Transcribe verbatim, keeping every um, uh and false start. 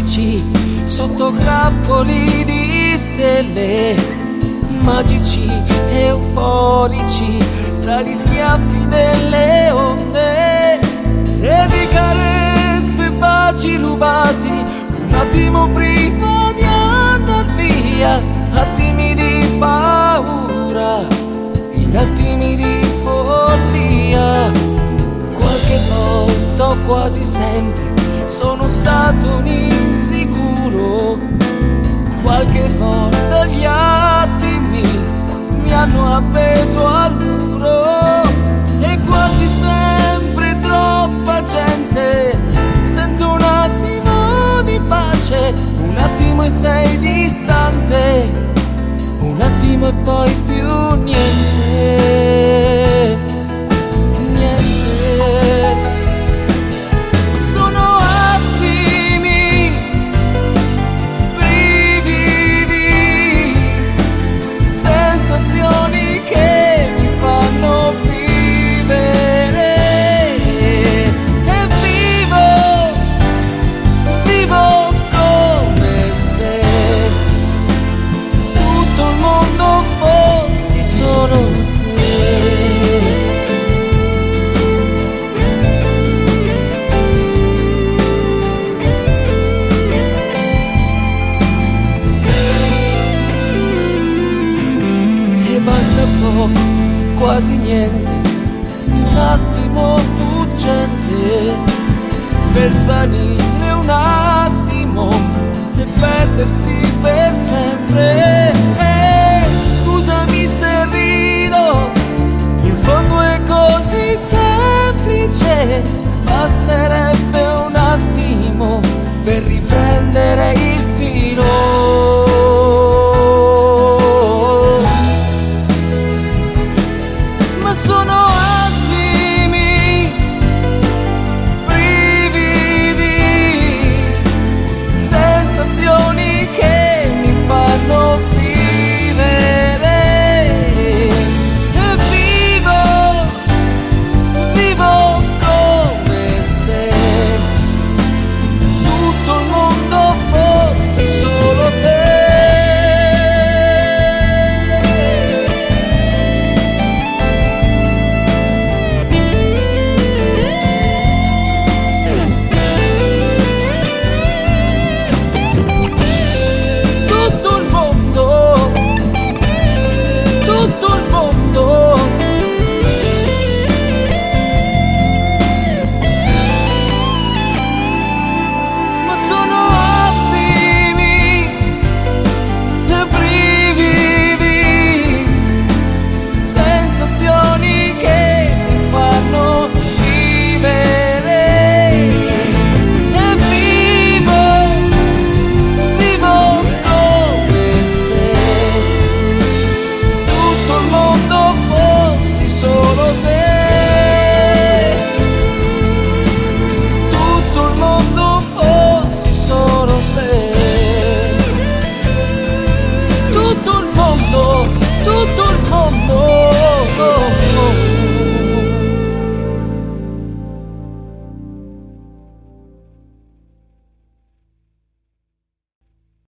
Sotto grappoli di stelle, magici, euforici, tra gli schiaffi delle onde, e di carezze, baci rubati, un attimo prima di andar via, attimi di paura, in attimi di follia. Qualche volta o quasi sempre sono stato un insicuro. Qualche volta gli attimi mi hanno appeso al muro. E quasi sempre troppa gente, senza un attimo di pace. Un attimo e sei distante, un attimo e poi più niente, niente. Sono attimi, brividi, sensazioni che mi fanno vivere. E vivo, vivo come se tutto il mondo fossi solo te. E basta poco, quasi niente, un attimo fuggente per svanire un attimo e perdersi per sempre. Eh, scusami se rido, in fondo è così semplice, basterebbe